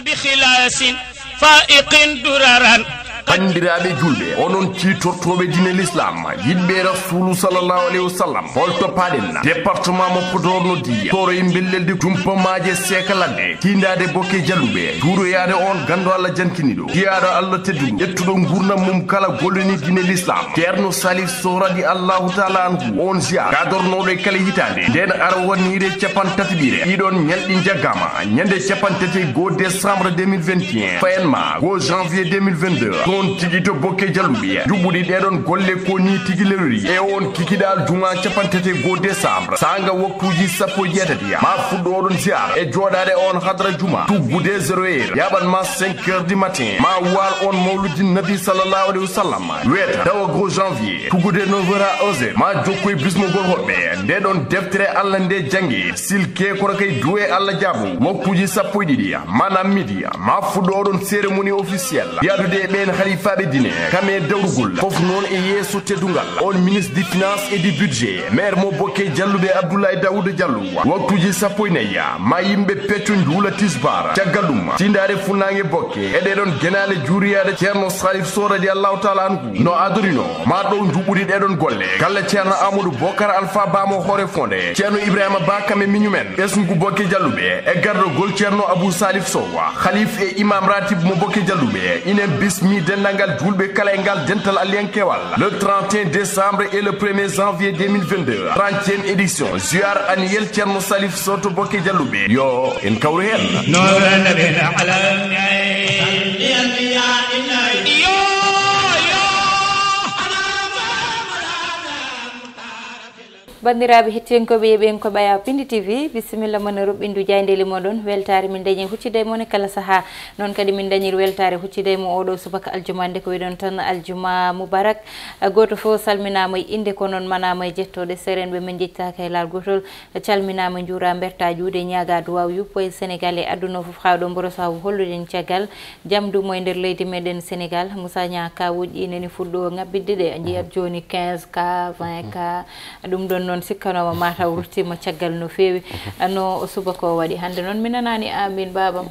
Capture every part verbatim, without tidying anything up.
بخلاص فائق دررا. Banndiraaɓe juulɓe, onon ciitortooɓe diine l'islam, yiɗɓe Rasuulu sallallahu alayhi wa sallam, holto paaɗen na? Département mo Podor no diya, toroy mbellelde, tumpa maaje, seeka ladde, tiindaade bokke jalluɓe, juuroyaade on ganndo Allah jankiniiɗo, jiyaaɗo Allah tedduɗo, ƴettuɗo nguurndam mum kala gollini diine l'islam, Ceerno Salif Sow radi Allahu taala anhu, on ziyaara gadornooɗo e kala hitaande. Nden ara wonniire capan tati ɓiire. Ɗiɗon ñalɗi njaggaama ñande capan tati e goo décembre deux mille vingt et un, fayan ma goo janvier deux mille vingt-deux. Toon tigi to bokke jalluɓe, njuɓɓudi ɗeɗon golle ko ni tigi lewri. E on kikiɗal juma capan tati e goo décembre, sanga waktuuji sappo e jeetati, ma fuɗɗo oɗon ziyaara e jooɗaade on hadra juma, tuggude zéro heure, yaɓan ma cinq heures du matin, ma waal on mawludi nabi sallallahu alayhi wa sallam. Weeta, dawa goo janvier, tuggude neuf heures à onze heures, ma jokkoy bismogol hoɓɓe. Nde ɗon deftere Allah nde jannge, silke kono kay duwe Allah jaabo. Waktuuji sappo e ɗiɗi, maanaam midi, ma fuɗɗo oɗon cérémonie officielle. Yaadude e ɓeen halifaaɓe diine, kame dawrugol. Fof noon e yeeso teddungal. On ministre du finance et du budget, maire mo bokke jalluɓe Abdoulaye Daouda Diallo. Waktuuji sappo e nayi, ma yimɓe pecco njuula tisbaar. Caggal ɗum, tindaare funnaange bokke. E ɗee ɗon genaale juuriyaade Ceerno Salif Sow radi Allahu taala anhu no adorino ma ɗow njuɓɓudi ɗee ɗon golle. Galle Ceerno Amadou Bokar Alpha Ba mo hoore fonde. Ceerno Ibrahima Ba kame miñumen. Ɓesngu bokke jalluɓe e gardogol Ceerno Abou Salif Sow, halif e imam ratib mo bokke jalluɓe. Ina bismi denndangal juulɓe kala e ngal dental alliyankewal. Le trente et un décembre et le premier janvier deux mille vingt-deux, trentième édition, ziar annuel Ceerno Salif Sow to bokke jalluɓe. Yo en kawru heen. نور النبي الأعلى. Banndiraaɓe hettiyankooɓe, yeeɓiyankooɓe Ayaw Pindi T V, bisimilla mon e roɓɓindu jaayndeeli moɗon. Weltaare min dañi huccide e mon e kala sahaa. Noon kadi min dañir weltaare huccide e mo oɗo subaka aljuma, nde ko wiɗon tan aljuma mubarak. Gooto fof salminaama e innde, ko noon manaama e jettooɗe. Seerenɓe min njettaaka e laal gootol. Calminaama, njuuraa, mbertaa juuɗe, ñaagaa duwaaw yuppo e Senegal e aduna fof, haa ɗo mboro sawu holluɗen caggal jam duumo e nder leydi meɗen Senegal. Moussa Niang ka woƴƴi nani fuɗɗo ŋabbitde ɗe, a njiyat jooni quinze K, vingt K. Ɗum ɗon noon sikkanooma mataw ruttiima caggal no feewi. No subaka o waɗi hannde noon, mi nanaani amin, baabam.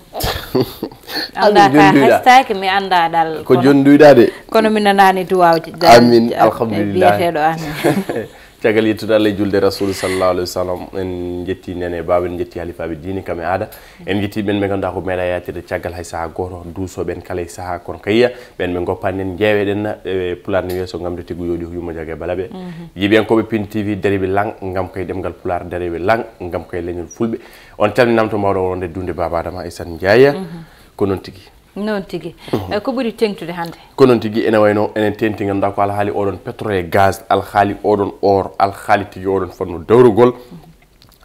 Anndaa ka hestaaki, mi anndaa ɗal. Ko jonnduɗaa de. Kono mi nanaani duwaaw. Amin, alhamdulillah. Biyeteeɗo amin. Caggal yettude Allah e julde Rasul sallallahu alaihi wasallam, en jetti nene e baaba, en jetti halifaaɓe diine kam e aada. En jetti ɓen ɓe ngannduɗaa ko meeɗa yaatirde caggal hay sahaa gooto, duusooɓe en kala e sahaa, kono kayya ɓen ɓe ngoppaani en, njeeweɗen, e Pulaar ne wiya so ngamde tiggu yooɗi ko yumma jagge balaɓe. Jibiyankooɓe Pin T V, dariiɓe lang ngam koye ɗemngal Pulaar, dariiɓe lang ngam koye leñol Fulɓe. On calminaama to mbaawɗo wonde duunde Baaba Adama Aysata Njaay. Ko noon tigi. Noon tigi. Eh, ko ɓuri teeŋtude hannde? Ko noon tigi, ene wayno enen teeŋti ngannduɗaa ko alhaali oɗon pétrole et gaz, alhaali oɗon or, alhaali tigi oɗon fannu dawrugol.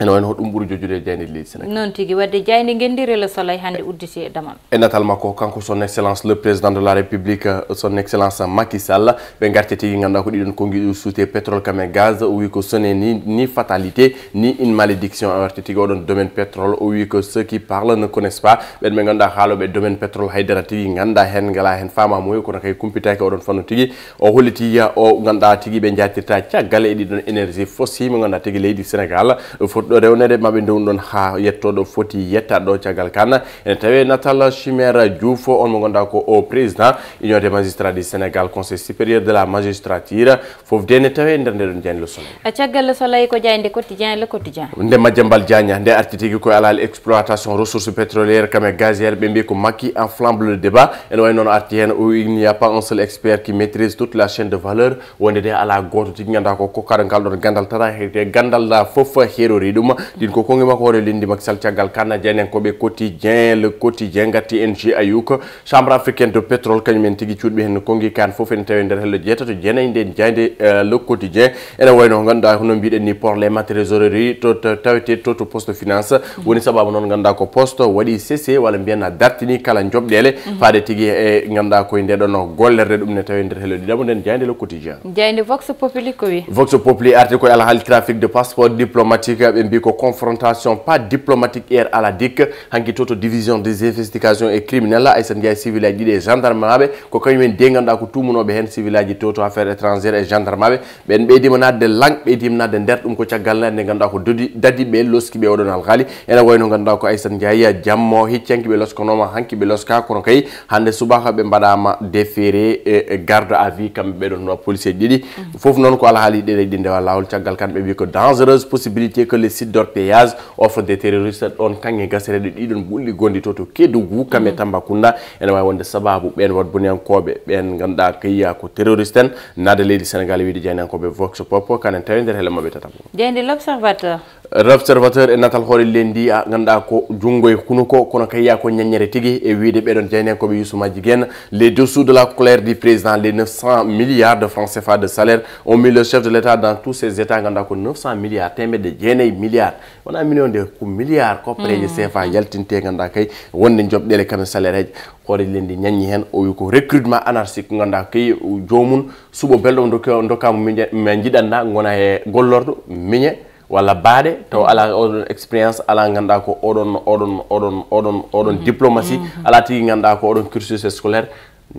Ene wayno ko ɗum ɓuri jojjude e jaayndeeji leydi Senegal. Noon tigi, wadde jaaynde ngenndi Relo Soleil hannde udditi e damal. E natal makko, kanko son excellence le président de la République, euh, son excellence Macky Sall, ɓe ngarti tigi ngannduɗaa ko ɗiɗon konngi ɗi suute pétrole kam e gaz, o wi ko ce n'est ni, ni fatalité, ni une malédiction. O arti tigi oɗon domaine pétrole, o wi que ceux qui parlent ne connaissent pas. Ɓen ɓe ngannduɗaa haalooɓe domaine pétrole haydara tigi nganndaa heen, ngalaa heen faamaamuya, kono kay kumpitaaki oɗon fannu tigi. O holliti ya o ngannduɗaa tigi ɓe njaatirta caggal e ɗiɗon énergie fossile mo ngannduɗaa tigi leydi Senegal foti ɗo rewnede, maɓe ndewnu ɗon haa yetto ɗo foti yettaade ɗo. Caggal kan ene tawe Natal Chimère Diouf, on mo ngannduɗaa ko o président Union des magistrats du Sénégal, Conseil supérieur de la magistrature, fof de ne tawe e nder nde ɗon jaaynde Le Soleil. E caggal Le Soleil ko jaaynde Quotidien, Le Quotidien. Nde Madiambal Diagne nde arti tigi ko alal exploitation ressource pétrolière kam e gazière, ɓe mbi ko Macky enflambe le débat. Ene wayi noon arti heen, o wi il n'y a pas un seul expert qui maîtrise toute la chaîne de valeur. Wonde de alaa gooto tigi ngannduɗaa ko kokkaɗo ngal ɗon ganndal tata, heyte ganndal la fof heerori ɗum. Ɗin ko konngi makko hoore leydi Macky Sall. Caggal kan jaayndiyankooɓe Quotidien, Le Quotidien, ngatti N G Ayouk, Chambre africaine de pétrole, kañum en tigi cuuɗiiɓe heen konngi kan fof ene tawi nder hello jeetato jeenayi nden jaaynde, eh, Le Quotidien. Ene wayno ngannduɗaa hono mbiɗen ni problème trésorerie to, to tawete to, to poste finance. Woni sababu noon ngannduɗaa ko poste waɗi cessé walla mbiyen a dartini kala njoɓɗeele faade tigi e ngannduɗaa koye nde ɗon gollerde, ɗum ne tawi nder hello ɗiɗaɓo nden jaaynde Le Quotidien. Jaaynde Vox Populi ko wi? Vox Populi arti koye alhaali trafic de passeport diplomatique. Ɓe mbi ko confrontation pas diplomatique hier à la dic, hanki to to division des investigations et criminels, Aissata Ndiaye, civil aji ɗiɗi e gendarme maɓe, ko kañum en de ganduɗa ko tumunooɓe hen, civil aji to to affaires étrangères e gendarme maɓe. Ɓen ɓeydima nadde lang, ɓeydima nadde nder, ɗum ko caggal nde ganduɗa ko dodi dadi ɓe loski ɓe oɗon alhaali. Ene wayno ganduɗa ko Aissata Ndiaye jammo hiccanki ɓe loskanoma, hanki ɓe loska, kono kay hande subaka ɓe mbaɗama déféré e, e garde à vue kamɓe ɓeɗon policier ɗiɗi. Fof noon ko alhaali ɗeɗe ɗi ndewa lawol, caggal kan ɓe mbi ko dangereuse possibilité que les sites d'orpaillage offrent des terroristes. Ɗon kanŋe gasereɗe ɗiɗon ɓulli gondi to to Kédougou, kamɓe Tambacounda. Ene wawi wonde sababu ɓen wat boniyankoɓe ɓen ganduɗa kayya ko terroriste en, nada leydi Sénégal, wiide jaynayankoɓe Vox Pop, kanen tawi nder hele maɓɓe tataɓo. Jeyde L'Observateur. L'Observateur e natal hoore lendi, a ganduɗa ko junngo e hunuko, kono kayya ko ñaññere tigi e wiide ɓeɗon jaynayankoɓe Youssouma Jiguen, les dessous de la colère du président, les neuf cents milliards de francs C F A de salaire ont mis le chef de l'État dans tous ses états. Ganduɗa ko neuf cents milliards, temedde jeenayi milliards, wona million de, ko milliard koppareje C F A yaltinte, ganduɗa kay wonde joɓɗele kam e salaire aji. Hoore lendi ñaññi hen, o wi ko recrutement anarchique, ganduɗa kay jomum suɓo belɗo, dokke, dokkama miñe, mi jiɗanɗa gona e gollorɗo miñe walla baaɗe, taw ala oɗon expérience, ala ganduɗa ko oɗon, oɗon, oɗon, oɗon, oɗon diplomatie, ala tigi ganduɗa ko oɗon cursus scolaire,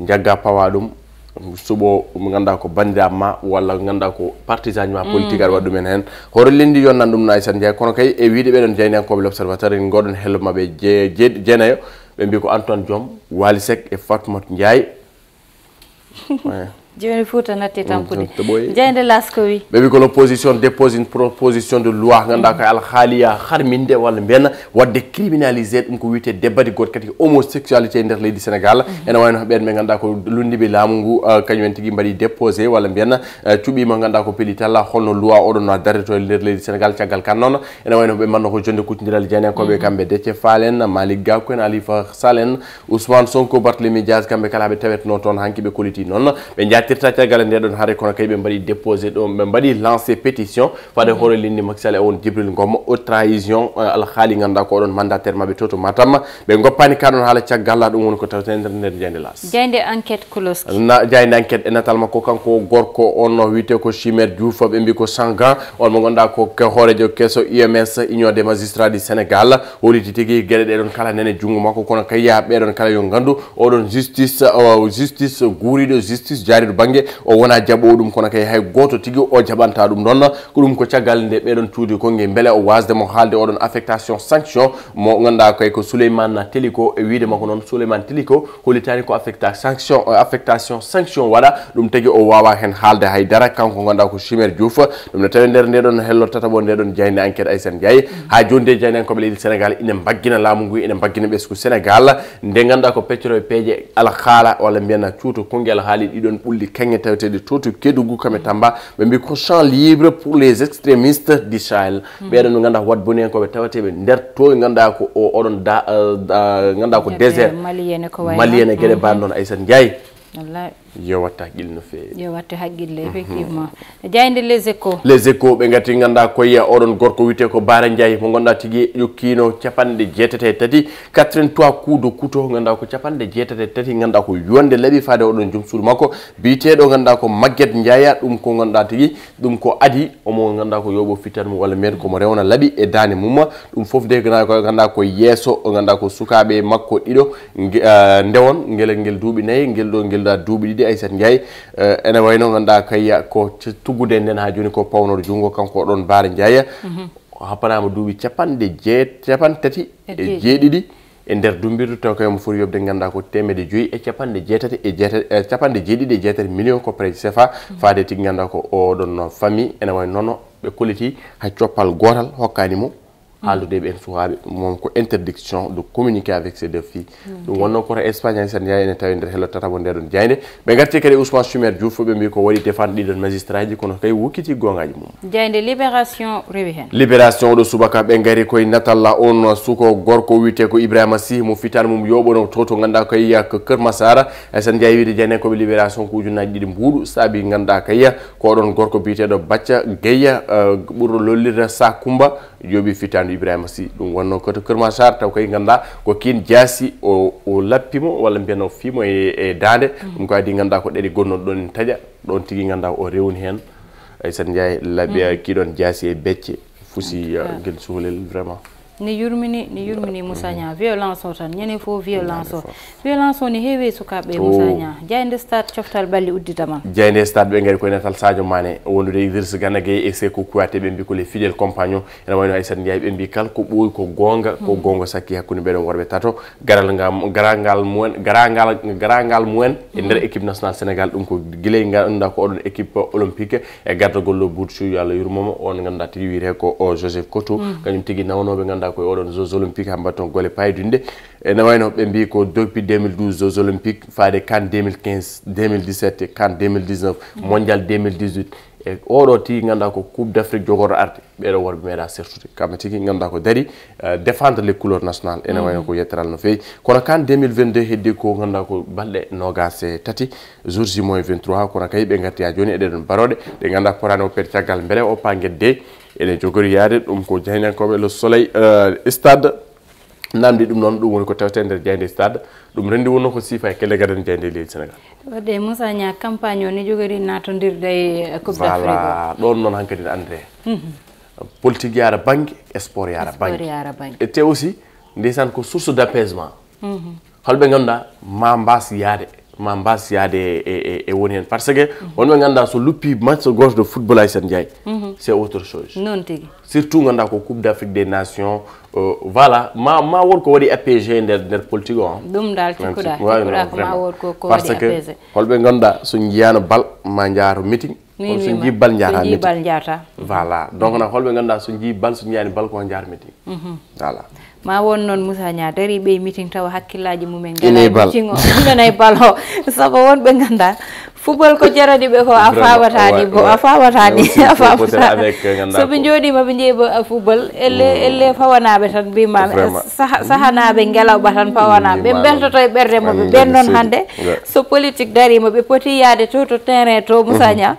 jagga pawa ɗum, suɓo mo ganduɗa ko bandiraɓe ma walla ganduɗa ko partisan ma politique, aɗa waɗa ɗum en hen. Hoore lendi yonnan ɗum no Aissata Ndiaye, kono kay e wiide ɓeɗon jaynayankoɓe L'Observateur, en goɗon hello maɓɓe je-, je-, jeenayo, ɓe mbi ko Antoine Diome, Waly Seck e Fatmata Ndiaye. Ouais. Joni Fouta natti tampude. Jeyde L'As ko wi. Ɓe mbi ko l'opposition dépose une proposition de loi, ganduɗa ko alhaaliya harminde walla mbiyen wadde criminalisé, ɗum ko wiyete debati goto kadi homosexualité e nder leydi Sénégal. Ene wayno ɓen ɓe ganduɗa ko lunndiɓe laamu ngu, uh, kañum en tigi mbaɗi déposé walla mbiyen, uh, cuɓima ganduɗa ko pellital holno loi oɗon no darrito e nder leydi Sénégal. Caggal kan noon ene wayno ɓe manno ko jonde kuccidiral jaynayankoɓe, kamɓe Déthié Fall en, Malick Gakou en, Khalifa Sall en, Ousmane Sonko, Barthélémy Dias, kamɓe kala ɓe tawetno toon, hanki ɓe kolliti noon ɓe jattirta caggal e nde ɗon haare, kono kay ɓe mbaɗi déposé ɗo, ɓe mbaɗi lancé pétition fade hoore lendi Macky Sall e on Djibril Ngom, haute trahison, eh, alhaali ganduɗa ko oɗon mandataire maɓɓe to to Matam. Ɓe goppani ka ɗon haala caggal, ɗum woni ko tawete nder, nder jeyde L'As. Jeyde Enquête Koloski. Na, jeyde Enquête e natal makko kanko gorko on no wiyete ko Chimère Diouf, ɓe mbi ko Sangan, on mo ganduɗa ko ke-, hoorejo keso U M S, Union des Magistrats du Sénégal. Holiti tigi gueɗe ɗe ɗon kala nene junngo makko, kono kayya ɓeɗon kala yo gandu oɗon justice, o justice guuriɗo, justice jaariɗo banggue, o wona jaɓo ɗum, kono kay hay goto tigi o jaɓanta ɗum ɗon. Ko ɗum ko caggal nde ɓeɗon cuuɗi konnge beele o wasde mo haalde oɗon affectation sanction mo ganduɗa kay ko Souleymane Teliko. E wiide makko noon, Souleymane Teliko holitani ko affecta sanction, affectation sanction waɗa, ɗum tagi o wawa hen haalde hay dara, kanko ganduɗa ko Chimère Diouf. Ɗum ne tawi nder nde ɗon hello tataɓo nde ɗon jeyde Enquête, Aissata Ndiaye. Ha joni de jeyde Enquête ko ɓe leydi Sénégal ina mbaggina laamu ngu, ina mbaggina ɓesngu Sénégal. Nde ganduɗa ko peccoro e peeje alhaala walla mbiyen cuuto konngi alhaali ɗiɗon ɓulli kaŋŋe taweteɗe to to Kédougou kam e Tamba. Ɓe mbi ko champ libre pour les extrémistes du Sahel. Ɓeɗon ɓe ganduɗa ko wat boniyankoɓe taweteɓe nder to ganduɗa ko o, oɗon da, eh, da, ganduɗa ko désert. Malien e ko wayi Malien e noon. Gueɗe mbaɗ noon, Aissata Ndiaye. Wallahi. Yo watta haqqille no feewi. Yo watte haqqille, effectivement. Jeyde Les Échos. Les Échos, ɓe gati ganduɗa koye oɗon gorko wiyete ko Bara Ndiaye, mo ganduɗa tigi ƴokkino capanɗe jeetati e tati, quatre-vingt-trois coups de couteau, ganduɗa ko capanɗe jeetati e tati, ganduɗa ko yonde laaɓi faade oɗon joom suudu makko, biyeteɗo ganduɗa ko Maguette Ndiaye, ɗum ko ganduɗa tigi, ɗum ko adi, omo ganduɗa ko yooɓo fitan mum walla mbiyen komo rewna laaɓi e dande mum. Ɗum fof de ganduɗa ko, ganduɗa ko yeeso, ganduɗa ko sukaɓe makko ɗiɗo, nge-, ah, ndewon, ngel, ngel duuɓi nayi, ngel ɗo, ngel ɗa duuɓi ɗiɗi, Aissata Ndiaye. Eh, ene wayno ganduɗa kay ko c-, tuggude nden ha joni ko pawnoɗo junngo, kanko ɗon Bara Ndiaye. O happanama duuɓi capanɗe jeet-, capanɗe tati e jeeɗiɗi e nder dumbirdu, taw kay omo foti yobde ganduɗa ko temedde joyyi e capanɗe jeetati e jeetati, eh, capanɗe jeeɗiɗi e jeetati million koppareje C F A, faade tigi ganduɗa ko oɗon famille, ene wayno noon ɓe kolliti hay coppal gotal hokkani mo. Haaldude e ɓen suwaaɓe, mom ko interdiction de communiquer avec ces deux filles. Ɗum wonno koto Espagne, Aissata Ndiaye ene tawi nder hello tataɓo nde ɗon jeyde. Ɓe garti kadi Ousmane Choumer Diouf, ɓe mbi ko waɗi défendre ɗiɗon magistrat ji, kono kay wukkiti gongaji mum. Jeyde Libération rewi hen. Libération oɗo subaka ɓe gari koye natalla on suko gorko wiyete ko Ibrahima Sy, mo fitan mum yoɓono to to ganduɗa koye yak Keur Massar. Aissata Ndiaye wiide jeyde ko ɓe Libération ko ujunaji ɗiɗi mbuuɗu saabi ganduɗa kay ko oɗon gorko biyeteɗo Bacca Gueye, eh, ɓurɗo lollirde Sakumba. Yooɓi fitandu Ibrahima Sy. Ɗum wonno ko to Keur Massar, taw kay ganduɗa ko kiin jaasi o, o lappi mo walla mbiyen o fii mo e, e dande. Ɗum ko adi ganduɗa ko ɗeɗi gonnoɗo ɗon taƴa, ɗon tigi ganduɗa o rewni hen. Aissata Ndiaye laaɓi kiɗon jaasi e becce. Fusi, En tout cas. Gel Sohlel, vraiment. Ne yurmini ne yurmini Moussa Niang, violence o tan, ñande fof violence o. Violence o ne heewi e sukaaɓe e Moussa Niang. Jaaynde stade, coftal ɓalli uddita ma. Jaaynde stade, ɓe ngari koye natal Sadio Mané wondude Idrissa Gana Gueye e Cheikhou Kouyaté, ɓe mbi ko les fidèles compagnons. Ene wayno Aissata Ndiaye, ɓe mbi kala ko ɓooyi ko goonga, ko goonga sakki hakkunde ɓeɗon worɓe tato. Garal ngam garangal mumen, garangal garangal mumen e nder équipe nationale Sénégal, ɗum ko gila e ganduɗa ko oɗon équipe olympique e gardagol lo Bourchou, yo Allah yurmomo, on ganduɗa tigi wiyete ko o Joseph Koto, kañum tigi nawnoɓe ganduɗa koye oɗon Jeux olympiques, hamba toon gole paydunde. Ene wayno ɓe mbi ko depuis deux mille douze Jeux olympiques, faade CAN deux mille quinze, deux mille dix-sept, CAN deux mille dix-neuf, Mondial deux mille dix-huit. E oɗo tigi ganduɗa ko Coupe d'Afrique jogoto arde, ɓeɗo worɓe meeɗa sertude. Kamɓe tigi ganduɗa ko dari, euh, défendre les couleurs nationales. Ene wayno ko yetteral no feewi. Kono CAN deux mille vingt-deux heddi ko ganduɗa ko balɗe nogas e tati, jour J moins vingt-trois, kono kay ɓe garti ha joni e ɗeɗon baroɗe, ɗe ganduɗa potani o pet caggal beele o pa guedde, ene jogori yaade ɗum ko jaayndiyankoɓe Le Soleil, euh, stade. Namdi ɗum noon, ɗum woni ko tawete nder jaaynde stade. Ɗum rendi wonno ko siifa e kelle gadan jaaynde leydi Sénégal. Wadde Moussa Niang, campagne o ne jogori natondirde e Coupe d'Afrique o. Voilà, ɗon noon hankadi ne andre. Politique yaara bangge, sport yaara Sport bangge. Yaara bangge. E te aussi, ndeysaan ko source d'apaisement. Holɓe ganduɗa ma mbas yaade, ma mbas yaade e, e, e woni hen. Parce que wonɓe ganduɗa so luppi match goto de football Aissata Ndiaye, c'est autre chose. Noon tigi. Surtout ganduɗa ko Coupe d'Afrique des Nations, euh, voilà, ma, ma won ko waɗi apaisé nder, nder politique o, hein. Ɗum dal Même cikkuɗa, si- ouais, cikkuɗa non, ko ma vraiment. Won ko, ko Parce waɗi que apaisé. Holɓe ganduɗa so jiyano bal ma jaato meeting, Min kono so wiima, jii bal so jaato jii meeting. Bal jaata. Voilà, donc na holɓe ganduɗa so jii bal, so jiyani bal ko jaato meeting. Voilà. Ma won noon Moussa Niang dari ɓe meeting tawa hakkillaji mumen Ene ngala bal. Meeting o, ɓe nana e bal o. Sabu wonɓe ganduɗa football ko jarani ɓe ko a Vraiment, fawata ni ouais, bo, a ouais. Fawata Mais ni, aussi a faut bosser fawata. Avec, euh, ganduɗa Soɓe ko- Jooɗima ɓe jeeyi bo, uh, football, elle, elle fawanaɓe tan mbima, Vraiment. Saha-, sahanaɓe ngelawɓe tan pawana. Ɓe Mbima. Beltoto e ɓerde maɓɓe, Ɓen ɓen noon noon hande. Ouais. So politique darima, ɓe poti yaade to, to terrain to, Moussa Niang.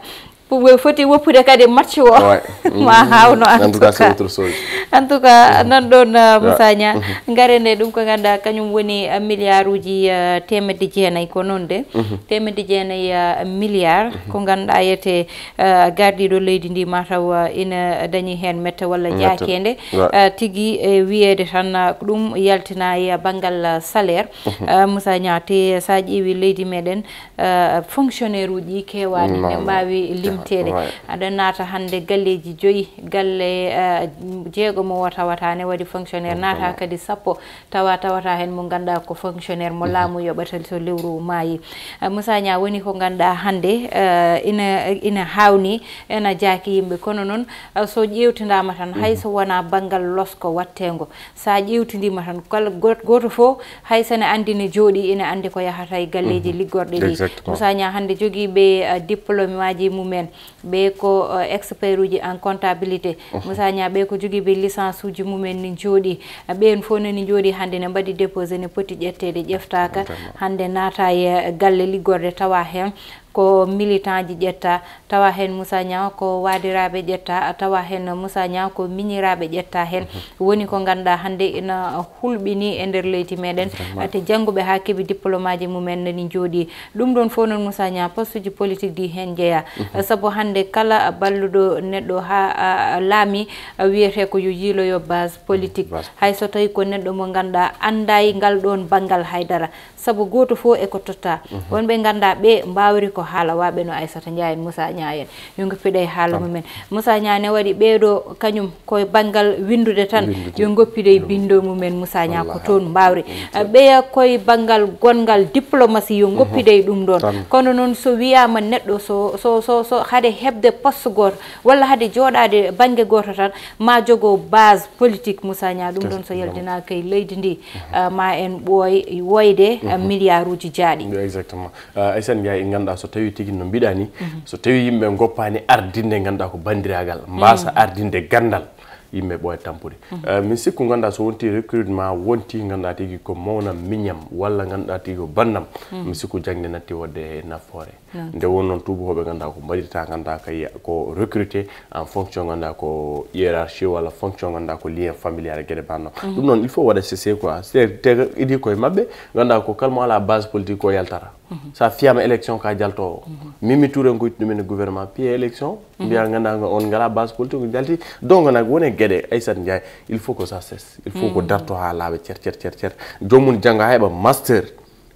Ɓe foti woppude kadi match o. Ouais. Ma hawno, en En tout tout cas, c'est cas. Autre chose. En tout cas, nan ɗon, uh, Moussa Niang. Ngaren e ɗum ko ganduɗa kañum woni, uh, milliard uji, uh, temedde jeenayi ko noon de. Temedde jeenayi, uh, milliard ko ganduɗa yete, uh, gardiɗo leydi ndi mataw, uh, ina dañi hen mette walla Mette. Jakende. Ouais. Uh, tigi e wiyede tan, uh, ko ɗum yaltina e banngal, uh, salaire. Uh, Moussa Niang, te sa ƴeewi leydi meɗen, uh, fonctionnaire uji ɗi kewani, non, ɓe mbawi limtede. Ouais. Aɗa naata hande galleji joyi, galle, uh, jeegomo o tawata ne waɗi fonctionnaire, naata kadi sappo, tawa tawata hen mo ganduɗa ko fonctionnaire mo laamu yoɓata so lewru maayi. Uh, Moussa Niang, woni ko ganduɗa hande, uh, ina, ina hawni, ena jaaki yimɓe, kono noon, uh, so ƴewtidama tan, hay so wona banngal losko wattego, sa ƴewtidima tan, kala got-, goto fof, hay so ne andi ne jooɗi, ene andi ko yahata e galleji liggorɗe ɗi. Exactement. Moussa Niang, hande jogiiɓe, uh, diplôme aji mumen, ɓe ko, uh, expert uji en comptabilité. Moussa Niang, ɓe ko jogiiɓe licence uji mumen ne jooɗi. Uh, ɓen fof nani jooɗi hande ne mbaɗi déposé, ne poti ƴettede, ƴeftaka. Vraiment. Hande naata e galle liggorɗe tawa hen ko militant ji ƴetta, tawa hen Moussa Niang ko waadiraɓe ƴetta, tawa hen Moussa Niang ko miñiraɓe ƴetta hen. Woni ko ganduɗa hande ina hulɓini e nder leydi meɗen. Vraiment. Te jannguɓe ha keeɓi diplôme aji mumen nani jooɗi. Ɗum ɗon fof noon Moussa Niang, poste uji politique ɗi hen jeeya. Sabu hande kala balluɗo neɗɗo ha, a, a, laami, a, wiyete ko yo yiiloyo base politique. Base. Hay so tawi ko neɗɗo mo ganduɗa anday ngal ɗon banngal haydara. Sabu goto fof e ko totta. Wonɓe ganduɗa ɓe mbawri ko haalawaɓe no Aissata Ndiaye en, Moussa Niang en. Yo ngoppiɗe e haala mumen. Moussa Niang ne waɗi ɓeeɗo kañum koye banngal windude tan. Windude. Yo ngoppiɗe e bindo mumen Moussa Niang ko toon mbawri. Wallaahi. Ɓeya koye banngal gonngal diplomatie yo ngoppiɗe e ɗum ɗon. Tan. Kono noon so wiyama neɗɗo so, so, so, so hade heɓde poste goto walla hade jooɗade bannge goto tan ma jogo base politique Moussa Niang, ɗum ɗon so yaltinaaka e leydi ndi, ah, ma en ɓooy woyde, ah, milliard uji jaaɗi. Exactement. Ah, Aissata Ndiaye, en ganduɗa so tawi tigi no mbiɗa ni, so tawi yimɓe goppani ardinde ganduɗa ko bandiragal, mbasa ardinde gandal, yimɓe ɓooya tampude. Ah, min sikku ganduɗa so wonti recrutement wonti ganduɗa tigi ko mawnam miñam walla ganduɗa tigi ko bannam, mi sikku jangde natti wonde e nafoore. Nde won noon tuubakooɓe ngannduɗaa ko mbaɗirta, ngannduɗaa kay ko recruté en fonction, ngannduɗaa ko hiérarchie walla fonction, ngannduɗaa ko lien familial e geɗe banno. Ɗum noon il faut waɗa cessé quoi. C'est te idi koye maɓɓe, ngannduɗaa ko kala mo ala base politique ko yaltata. Sa fiyama élection ka jaltowo. Mimi Touré ngoyti ɗumen e gouvernement piye élection. Mbiya ngannduɗaa on ngala base politique ko jalti. Donc nag wone geɗe Aissata Ndiaye, il faut que ça cesse. Il faut ko darto ha laaɓa cer cer cer cer. Joomum jannga heɓa master.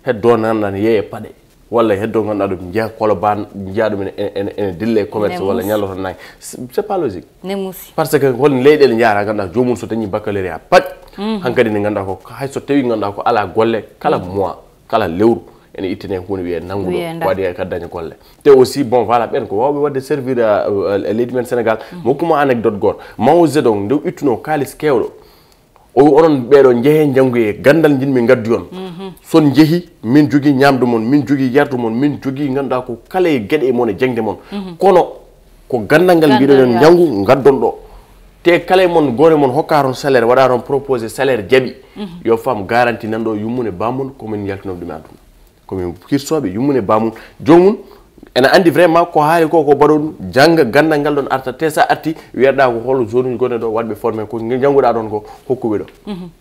Heddo ngannduɗaa ne yeeya paɗe. Walla heddo ngannduɗaa ɗum njeeya Colobane, njeeya ɗum ene, ene, ene dilla e commerce walla ñalloto nayi. C'est c'est pas logique. Parce que hol leyɗeele njaara ngannduɗaa joomum so dañi baccalauréat paƴ. Hankadi ne ngannduɗaa ko hay so tawi ngannduɗaa ko ala golle kala mois, kala lewru ene ittane huunde wiyee nannguɗo waɗi ka daña golle. Te aussi bon voilà ɓen ko wawɓe waɗde servir euh, euh, leydi men Sénégal. Mo hokkuma anecdote goto. Mao Zedong nde ittuno kaalis kewɗo. O wi onon ɓeeɗo njehe njanngoye ganndal jinmi ngaddu on. Son njehi min jogii ñaamdu mon, min jogii yardu mon, min jogii ngannduɗaa ko kala e geɗe e mon e jaŋde mon. Kono ko ganndal ngal mbiɗon on njanngu ngaddon ɗo. Te kala e mon gooto e mon hokka toon salaire, waɗa toon proposé salaire jaɓi. Yo fam garanti nan ɗo yummune bamum ko min yaltinooɓe ɗum e aduna. Ko min kirsooɓe yummune bamum. Joomum ene anndi vraiment ko haali ko ko mbaɗo ɗum jannga ganndal ngal ɗon arta te sa arti wiyatɗa ko hol zone uji gonɗe ɗo waɗɓe formé ko njannguɗa ɗon ko hokkuɓe ɗo.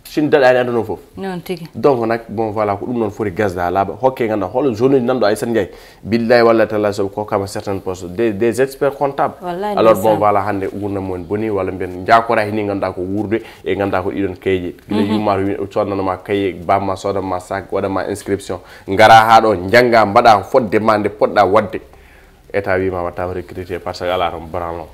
Sin daɗani aduna fof. Noon tigi. Donc nag bon voilà ko ɗum noon foti gasda laaɓa hokke ngannduɗaa hol zone uji nanɗo Aissata Ndiaye. Billahi walla talla soɓe kokkama certaines postes des des experts comptables. Alors bon voilà hannde gurdam mumen boni walla mbiyen jakora hini ngannduɗaa ko wuurde e ngannduɗaa ko ɗiɗon kayje gila yumma to wi- sodnanoma kaye bamma sodama sac waɗama inscription ngara ha ɗo jannga mbaɗa fodde ma nde poɗɗa waɗde. État wima wattama recruté parce que ala toon branlon.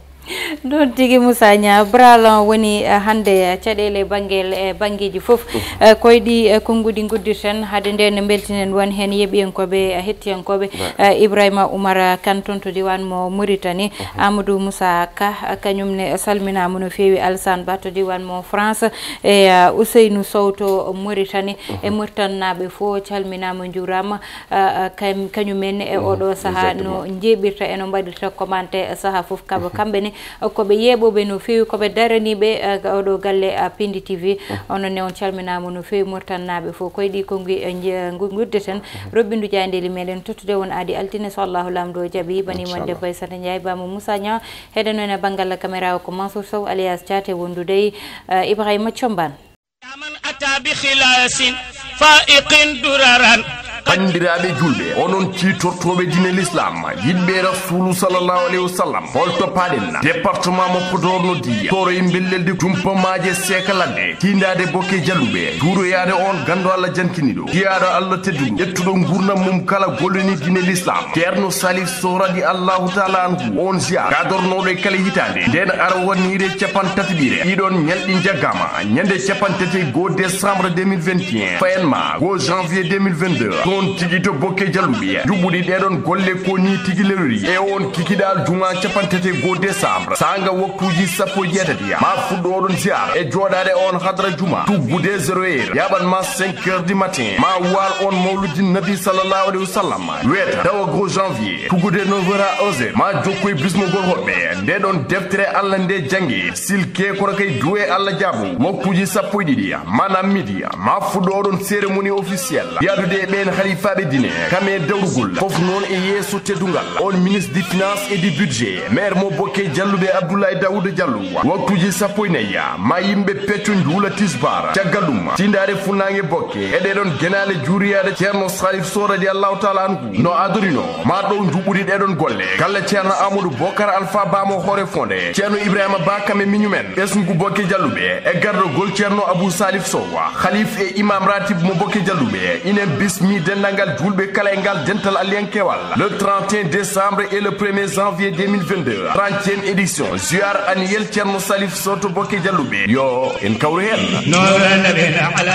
Ɗon tigi Moussa Niang, branlon woni eh, hannde eh, caɗeele e bannge e banngeeji fof. Eh, koye ɗi eh, konnguɗi nguddirten hade nden beltinen won heen yeɓiyankooɓe eh, hettiyankooɓe eh, Ibrahima Oumar Kane toon to diwan mo Mauritanie, Amadou Moussa Ka eh, kañum ne salminaama no feewi, Alsane Ba to diwan mo France e eh, Ousseynou Sow to Mauritanie e Mauritanie naaɓe fof calminaama njuuraama. Ah, ah, kam- kañumen e oɗo saha no njeeɓirta e no mbaɗirta commentaire saha fof kaba kamɓe ne ko ɓe yeeɓoɓe no feewi ko ɓe daraniɓe ah, ga oɗo galle ah, Pindi T V. Onon ne on calminama no feewi Mauritanie naaɓe fof koye ɗi konngi eh, nje- ngu- guddeten robbindu jayndeli meɗen tottude won aadi altine so Allahu lamdo jaaɓi banimon debbo Aissata Ndiaye bamo Moussa Niang. Heɗeno ene banngal caméra o ko Mansour Sow alias Thiate wondude eh, Ibrahima Thiombane. يا من أتى بخلاص فائق دررا. Banndiraaɓe juulɓe, onon ciitortooɓe diine l'islam, yiɗɓe Rasuulu sallallahu alayhi wa sallam, hol to paaɗen? Département mo Podor noddi, toroy mbellelde, jumpa maaje, seeka ladde, tiindaade bokke jalluɓe, juuroyaade on ganndo Allah jankiniiɗo, jiyaaɗo Allah tedduɗo, ƴettuɗo nguurndam mum kala golloni diine l'islam, Ceerno Salif Sow radiyallahu taala anhu, on ziyaara gadornooɗo e kala hitaande, nden ara wonniire capan tati ɓiire. Ɗiɗon ñalɗi njaggaama, ñande capan tati e goo décembre deux mille vingt et un, fayan ma goo janvier deux mille vingt-deux. Toon tigi to bokke jalluɓe, juɓɓuɗi ɗeɗon golle ko ni tigi lelori. E on kikiɗal juma capan tati e goo décembre, saanga waktuuji sappo e jeetati, ma fuɗɗo oɗon ziyaara e jooɗaade on hadra juma, tuggude zéro heure, yaɓan ma cinq heures du matin, ma waal on mawludi nabi sallallahu alayhi wa sallam. Weeta, tawa goo janvier, tuggude neuf heures à onze heures, ma jokku e bismogol hoɓɓe. Nde ɗon deftere Allah nde jannge, silke kono kay duwe Allah jaabo. Waktuuji sappo e ɗiɗi, maanaam midi, ma fuɗɗo oɗon cérémonie officielle. Yaadude e ɓeen halifaaɓe diine, kam e dawrugol. Fof noon e yeeso teddungal. On ministre du finance et du budget, maire mo Bokke Jalluɓe Abdoulaye Daouda Diallo. Waktuuji sappo e nayi, ma yimɓe pecco njuula tisbaar. Caggal ɗum, tindaare funnaange Bokke. E ɗee ɗon genaale juuriyaade Ceerno Salif Sow radiyallahu taala anhu. No adorino, ma ɗow njuɓɓudi ɗee ɗon golle. Galle Ceerno Amadou Bokar Alpha Ba mo Hoore Fonde. Ceerno Ibrahima Ba kam e miñumen. Ɓesngu Bokke Jalluɓe. E gardagol Ceerno Abou Salif Sow. Khalif e Imam Ratib mo Bokke Jalluɓe. Ina bismi denndangal juulɓe kala e ngal dental Aliyankewal. Le trente et un décembre et le premier janvier deux mille vingt-deux. Trentième édition. Ziar annuel Ceerno Salif Sow to Bokke Jalluɓe. Yo en kawru heen. نور النبي الأعلى.